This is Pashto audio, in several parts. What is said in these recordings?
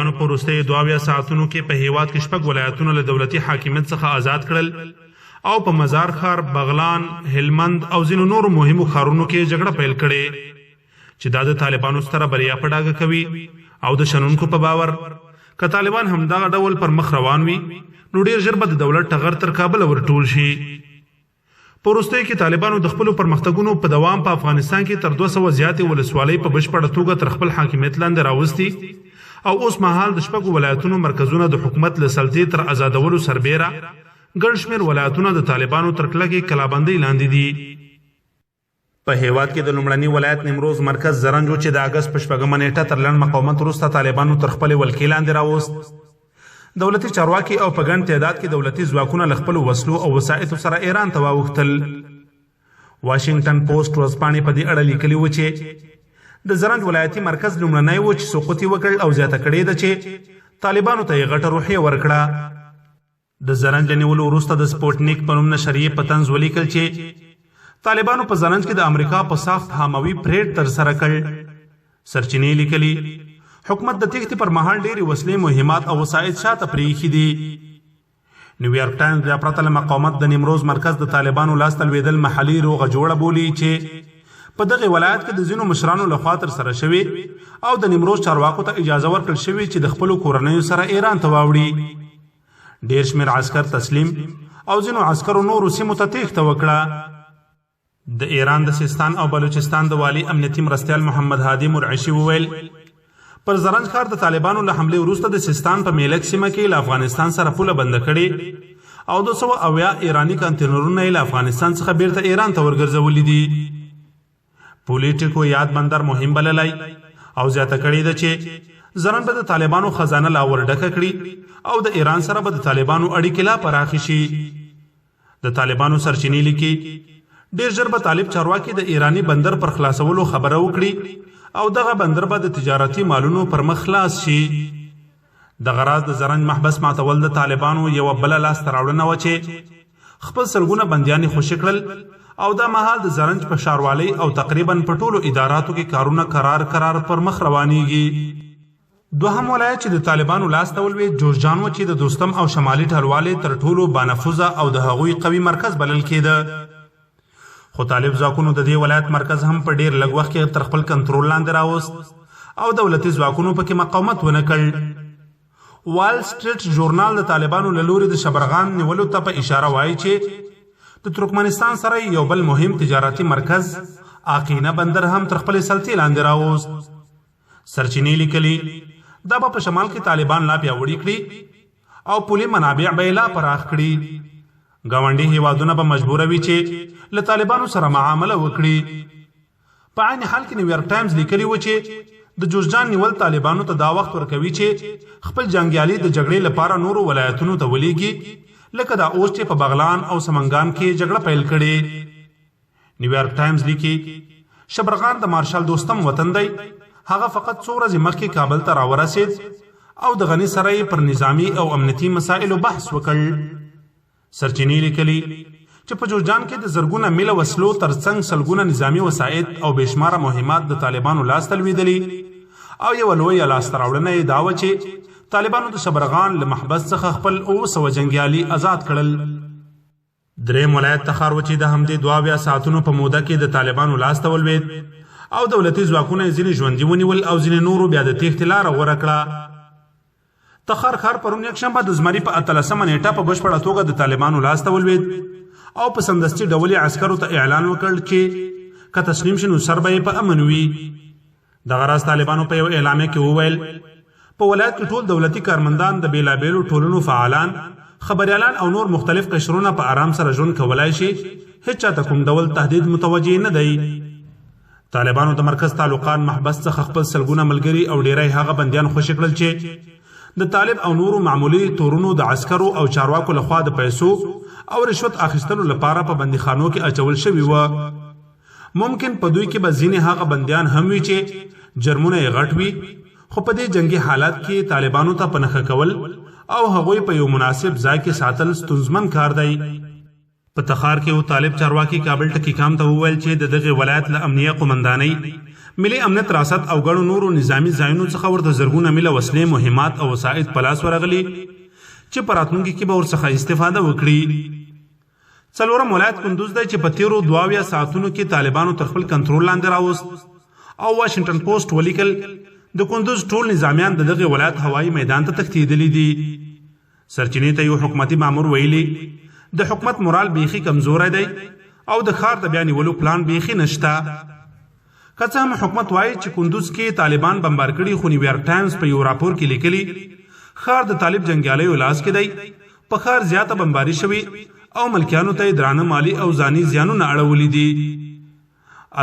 طالبانو په وروستیو 72 ساعتونو کې په هیواد کې شپږ ولایتونه له دولتي حاکمیت څخه ازاد کړل او په مزار ښار، بغلان، هلمند او ځینو نورو مهمو ښارونو کې جګړه پیل کړې چې دا د طالبانو ستره بریا په ډاګه کوي او د شنونکو په باور که طالبان همدغه ډول پر مخ روان وي نو ډیر ژر به د دولت ټغر تر کابله ورټول شي. په وروستیو کې طالبانو د خپلو پرمختګونو په دوام په افغانستان کې تر 200 زیاتې ولسوالۍ په بشپړه توګه تر خپل حاکمیت لاندې راوستي او اوس مهال د شپږو ولایتونو مرکزونه د حکومت له سلطې تر ازادولو سربېره ګڼ شمېر ولایتونه د طالبانو تر کلکې کلابندۍ لاندې دي. په هېواد کې د لومړني ولایت نیمروز مرکز زرنج و چې د اګست په شپږمه نېټه تر لنډ مقاومت وروسته طالبانو تر خپلې ولکې لاندې راوست. دولتي چارواکي او په ګڼ تعداد کې دولتي ځواکونه له خپلو وسلو او وسایطو سره ایران ته واوښتل. واشنګټن پوسټ ورځپاڼې په دې اړه لیکلي و چې د زرنج ولایتي مرکز لومړنی و چې سقوط یې وکړ او زیاته کړې ده چې طالبانو ته یې غټه روحیه ورکړه. د زرنج له نیولو وروسته د سپوتنیک په نوم نشریې په طنز ولیکل چې طالبانو په زرنج کې د امریکا په ساخت هاموي پریډ ترسره کړ. سرچینې لیکلي، حکومت د تېښتې پر مهال ډېرې وسلې، مهمات او وسایط شاته پرې ایښي دي. نیویارک ټایمز بیا پرته له مقاومت د نیمروز مرکز د طالبانو لاس ته لوېدل محلي روغه جوړه بولي چې په دغه ولایت کې د ځینو مشرانو لخوا ترسره شوې او د نیمروز چارواکو ته اجازه ورکړل شوې چې د خپلو کورنیو سره ایران ته واوړي. ډیر شمېر عسکر تسلیم او ځینو عسکرو نورو سیمو ته تېښته وکړه. د ایران د سیستان او بلوچستان د والي امنیتي مرستیال محمد هادي مرعشي وویل، پر زرنج ښار د طالبانو له حملې وروسته د سیستان په میلک سیمه کې له افغانستان سره پوله بنده کړې او 270 ایراني کانتینرونه یې له افغانستان څخه بیرته ایران ته ورګرځولي دي. پولیټیکو یاد بندر مهم بللی او زیاته کړې ده چې زرن به د طالبانو خزانه لا ور ډکه کړي او د ایران سره به د طالبانو اړیکې لا پراخې شي. د طالبانو سرچینې لیکي، ډیر ژر به طالب چارواکي د ایراني بندر پر خلاصولو خبره وکړي او دغه بندر به د تجارتي مالونو پر مخ خلاص شي. دغه راز د زرنج محبس ماتول د طالبانو یوه بله لاسته راوړنه وه چې خپل سلګونه بندیان یې خوشې کړل او دا مهال د زرنج په ښاروالۍ او تقریبا په ټولو اداراتو کې کارونه کرار کرار پر مخ روانیږي. دوهم ولایت چې د طالبانو لاس ته ولوېد جوزجان و چې د دوستم او شمالي ټلوالې تر ټولو بانفوذه او د هغوی قوي مرکز بلل کېده. خو طالب ځواکونو د دې ولایت مرکز هم په ډیر لږ وخت کې تر خپل کنترول لاندې راوست او دولتي ځواکونو پکې مقاومت ونه کړ. وال سټریټ ژورنال د طالبانو له لوري د شبرغان نیولو ته په اشاره وایي چې د ترکمنستان سره یو بل مهم تجارتي مرکز آقینه بندر هم تر خپلې سلطې لاندې راوست. سرچینې لیکلي، دا به په شمال کې طالبان لا پیاوړي کړي او پولي منابع به یې لا پراخ کړي. ګاونډي هیوادونه به مجبور وي چې له طالبانو سره معامله وکړي. په عین حال کې نیویارک ټایمز لیکلي و چې د جوزجان نیول طالبانو ته دا وخت ورکوي چې خپل جنګیالي د جګړې لپاره نورو ولایتونو ته ولیږي، لکه دا اوس چې په بغلان او سمنګان کې جګړه پیل کړې. نیویارک ټایمز لیکي، شبرغان د مارشال دوستم وطن دی، هغه فقط څو ورځې مخکې کابل ته راورسید او د غني سره یې پر نظامي او امنیتي مسایلو بحث وکړ. سرچینې لیکلي چې په جوزجان کې د زرګونه میله وسلو ترڅنګ سلګونه نظامي وسایط او بې شماره مهمات د طالبانو لاس ته لوېدلي او یوه لویه لاسته راوړنه یې دا وه چې طالبانو د شبرغان له محبس څخه خپل 700 جنګیالي ازاد کړل. دریم ولایت تخار و چې د همدې 72 ساعتونو په موده کې د طالبانو لاس ته ولوېد او دولتي ځواکونه یې ځینې ژوندي ونیول او ځینې نورو بیا د تېښتې لاره غوره کړه. تخار ښار پرون یکشنبه د زمري په 18مه نېټه په بشپړه توګه د طالبانو لاس ته ولوېد او په سمدستي ډول یې عسکرو ته اعلان وکړ چې که تسلیم شي نو سر به یې په امن وي. دغه راز طالبانو په یو اعلامیه کې وویل، په ولایت کې ټول دولتي کارمندان، د بیلابیلو ټولنو فعالان، خبریالان او نور مختلف قشرونه په آرام سره ژوند کولای شي، هیچا ته کوم ډول تهدید متوجه نه دی. طالبانو د مرکز تعلقان محبس څخه خپل سلګونه ملګري او ډیری هغه بندیان خوشې کړل چې د طالب او نورو معمولي تورونو د عسکرو او چارواکو لخوا د پیسو او رشوت اخیستلو لپاره په بندیخانو کې اچول شوي وو. ممکن په دوی کې به ځینې هغه بندیان هم وي چې جرمونه یې غټ وي، خو په دې جنګي حالت کې طالبانو ته په نښه کول او هغوی په یو مناسب ځای کې ساتل ستونزمن کار دی. په تخار کې یو طالب چارواکي کابل ټکی کام ته وویل چې د دغه ولایت له امنیه قومندانۍ ملي امنیت ریاست او ګڼو نورو نظامي ځایونو څخه ورته زرګونه میله وسلې، مهمات او وسایط په لاس ورغلي چې په راتلونکي کې به ورڅخه استفاده وکړي. څلورم ولایت کندوز دی چې په تیرو 72 ساعتونو کې طالبانو تر خپل کنترول لاندې راوست او واشنګټن پوسټ ولیکل، د کندوز ټول نظامیان د دغه ولایت هوایي میدان ته تښتېدلي دي. سرچینې ته یو حکومتي مامور ویلي، د حکومت مورال بیخي کمزوری دی او د ښار د بیا نیولو پلان بیخي نشته. که څه هم حکومت وایي چې کندوز کې طالبان بمبار کړي، خو نیویارک ټایمز په یو راپور کې لیکلي، ښار د طالب جنګیالیو لاس کې دی، په ښار زیاته بمباري شوې او ملکیانو ته یې درانه مالي او ځاني زیانونه اړولي دي.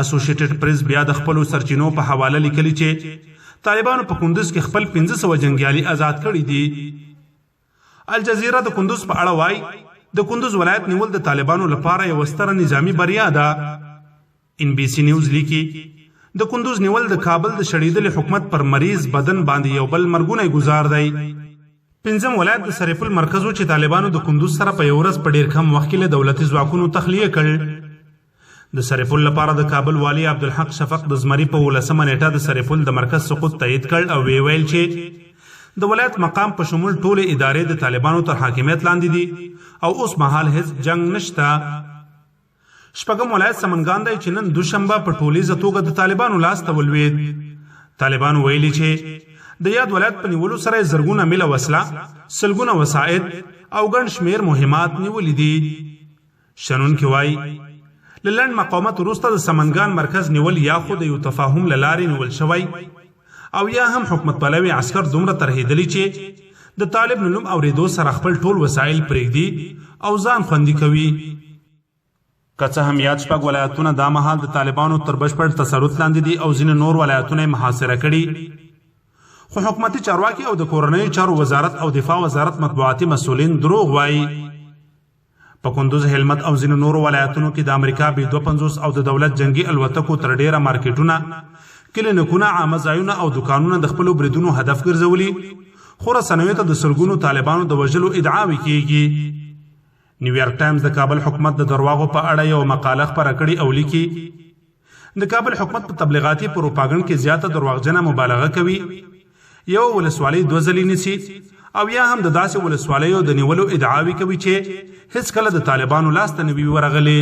اسوشیټډ پریس بیا د خپلو سرچینو په حواله لیکلي چې طالبانو په کندوز کې خپل 500 جنګیالي ازاد کړي دي. الجزیره د کندوز په اړه وایي، د کندوز ولایت نیول د طالبانو لپاره یوه ستره نظامي بریا ده. ان بي سي نیوز لیکي، د کندوز نیول د کابل د شړېدلي حکومت پر مریض بدن باندې یو بل مرګونی ګوزار دی. پنځم ولایت د سرپل مرکز و چې طالبانو د کندوز سره په یو ورځ په ډیر کم وخت کې له دولتي ځواکونو تخلیه کړ. د سرپل لپاره د کابل والي عبدالحق شفق د زمري په 17مه نېټه د سرپل د مرکز سقوط تایید کړ او ویې ویل چې د ولایت مقام په شمول ټولې ادارې د طالبانو تر حاکمیت لاندې دي او اوس مهال هیڅ جنګ نشته. شپږم ولایت سمنګان دی چې نن دوشنبه په ټولیزه توګه د طالبانو لاس ته ولوېد. طالبانو ویلي چې د یاد ولایت په نیولو سره یې زرګونه میله وسله، سلګونه وسایط او ګڼ شمېر مهمات نیولي دي. شنونکي وايي، له لنډ مقاومت وروسته د سمنګان مرکز نیول یا خو د یو تفاهم له لارې نیول شوی او یا هم حکومت پلوي عسکر دومره ترهېدلي چې د طالب له نوم اورېدو سره خپل ټول وسایل پرېږدي او ځان خوندي کوي. که څه هم یاد شپږ ولایتونه دا مهال د طالبانو تر بشپړ تسلط لاندې دي او ځینې نور ولایتونه یې محاصره کړي، خو حکومتي چارواکي او د کورنیو چارو وزارت او دفاع وزارت مطبوعاتي مسؤلین دروغ وايي. په کندوز، هلمند او ځینو نورو ولایتونو کې د امریکا بي 52 او د دولت جنګي الوتکو تر ډېره مارکېټونه، کلینیکونه، عامه ځایونه او دوکانونه د خپلو بریدونو هدف ګرځولي، خو رسنیو ته د سلګونو طالبانو د وژلو ادعاوې کېږي. نیویارک ټایمز د کابل حکومت د درواغو په اړه یوه مقاله خپره کړې او لیکي، د کابل حکومت په تبلیغاتي پروپاګند کې زیاته درواغجنه مبالغه کوي، یوه ولسوالۍ دوه ځلې نیسي او یا هم د داسې ولسوالیو د نیولو ادعاوې کوي چې هیڅکله د طالبانو لاس ته نه وي ورغلې.